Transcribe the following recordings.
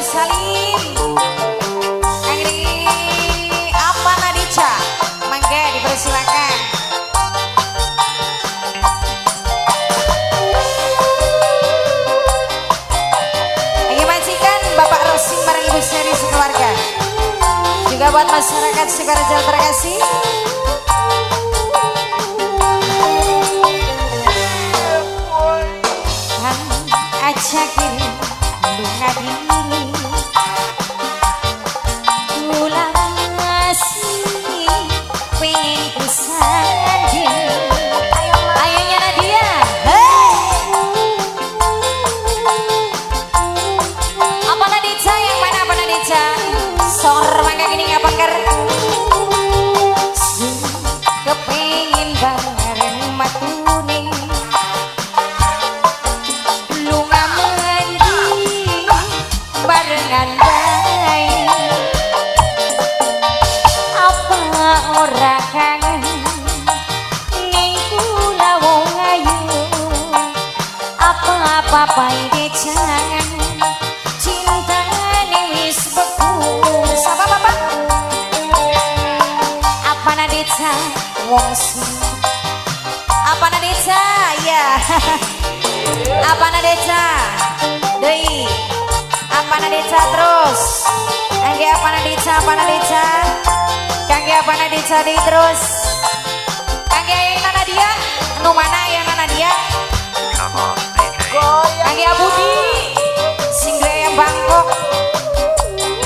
Salim. Kangge apa Nadica? Mangga dipersilakan. Lagi majikan Bapak Rosim bareng Ibu Seri sekeluarga. Juga buat masyarakat Sukorejo terkasih. Aja kiri lunga diri kula masih pengen kusanding. Ayonya Nadia, hey! Apa Nadica yang mana, apa Nadica? Sor mangga gini ngapangker. Kepengin bareng matune lunga mandi barengan bae. Apa ora kangen ning kula wong ayu? Apa papai jangan cintane wis beku. Sapa bapak? Apa Nadica wong sing apa Nadica? Ya. Apa Nadica? Deui. Apa Nadica terus? Kangge apa Nadica? Apa Nadica? Kangge apa Nadica deui terus? Kangge yang Nadia? Anu mana yang Nadia? Come on, DJ. Kangge Abudi sing duwe ayam Bangkok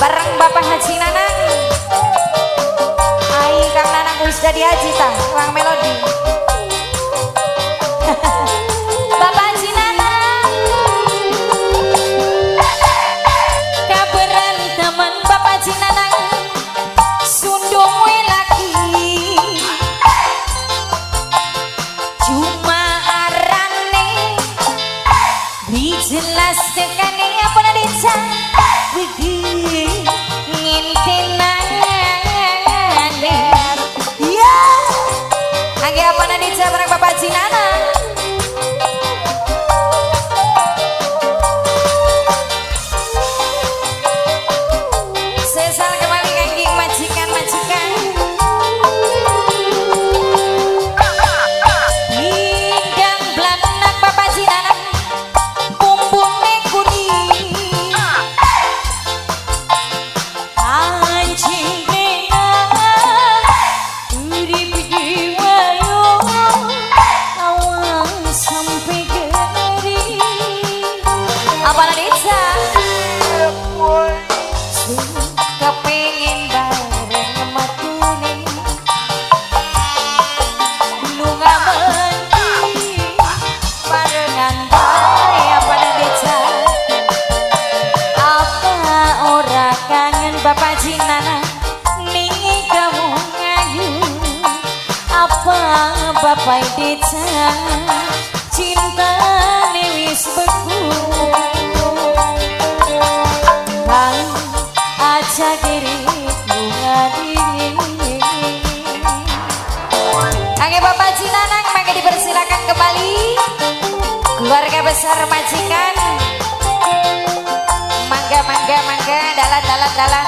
bareng Bapak Haji Nanang. Ai Kang Nanang wis dadi haji tah, Kang Melodi. Bapak Haji Nanang. Kabaran teman Bapak Haji Nanang sundung we laki. Cuma arane beli jelas tekane apa Nadica wigi ngintenane. Iya. Angge apa Nadica bareng Bapak Haji Nanang. Sesal kembali kangge majikan-majikan. Hinggang blanak Bapak Haji Nanang bumbune kuning. Pancing urip jiwayo awas sampai geri. Apa Nadica? Kepengin bareng matune lunga mandi barengan bae. Apa Nadica? Apa ora kangen Bapak Jinana ning kamu ngayu? Apa Bapak Deca cintane wis beku? Kang aja kiri lunga diri. Kangge Bapak Jinanang mangga dipersilakan kembali. Keluarga besar majikan. Mangga mangga mangga dalan dalan dalan.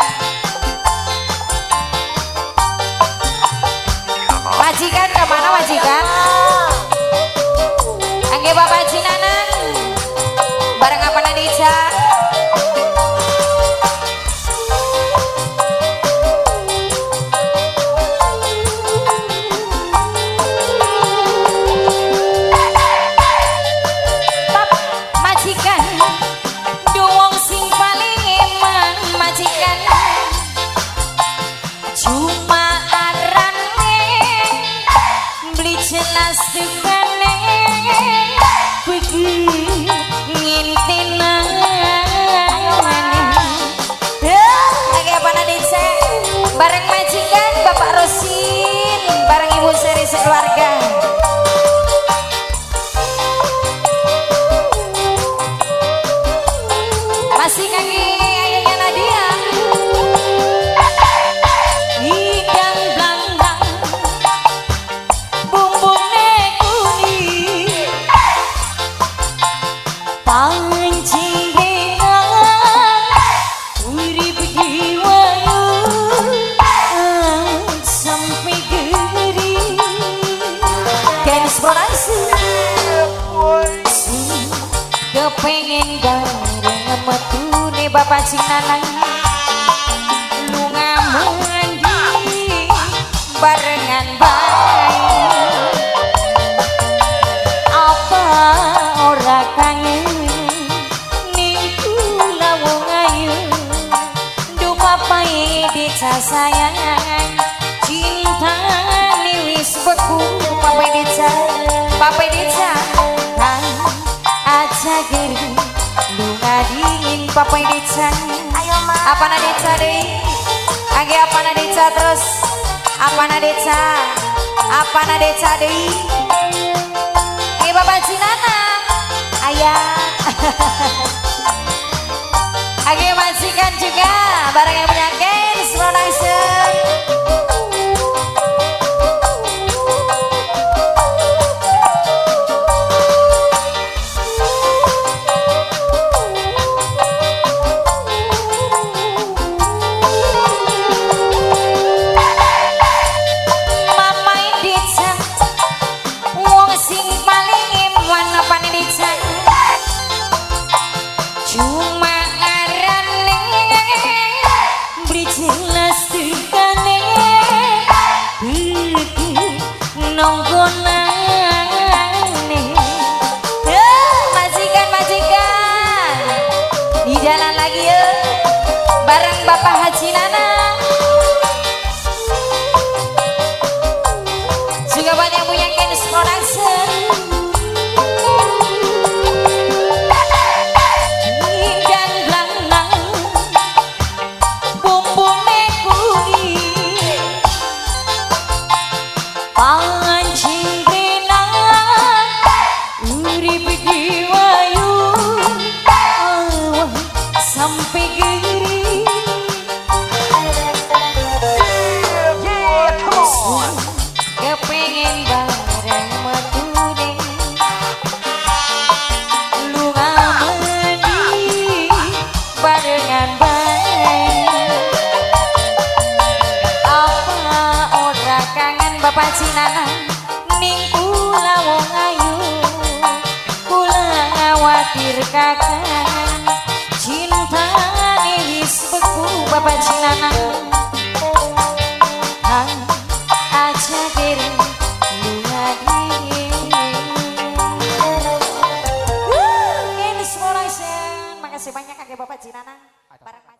Come on, Majikan kemana majikan? Angge Bapak Jinanang bareng apa Nadica? Pap majikan duwong sing paling eman majikan. Cuma arane beli jelas dukane pergi ngintenane. Lagi apa Nadica? Bareng majikan Bapak Rosin bareng Ibu Seri sekeluarga. Masih kaki ayahnya Nadia. Hidang blandang bumbune kuning. Pancing Kepengin bareng metune Bapak Cinanang, lunga mandi barengan bae. Apa ora kangen ning kula wong ayu? Duh papai Deca sayang, cintane wis beku. Papai Deca, papai Deca, kang aja geri lunga dingin papai Deca. Ayo, Ma. Apa na Deca deui? Age apa na Deca terus? Apa na Deca? Apa na Deca deui? Ini Bapak Cinanang. Ayah. Age majikan juga bareng yang punya Kens Production. Mama Deca wong sing paling eman apane Deca, cuma arane beli jelas tekane iki nonggonane. Majikan, majikan di jalan lagi ya bareng Bapak Haji Nana. Juga buat yang punya Kens Production. Dan lanang bumbune kuning, pancing benang urip diwayu awah sampai geri. Yeah, come on. Kepengin bareng metune, lunga mandi barengan bae. Apa ora kangen Bapak Cinanang ning kula wong ayu? Kula khawatir kakang, cintane wis beku Bapak Cinanang. Hang aja kiri lunga dingin. Ini semua. Makasih banyak kakek Bapak Cinanang. Bareng.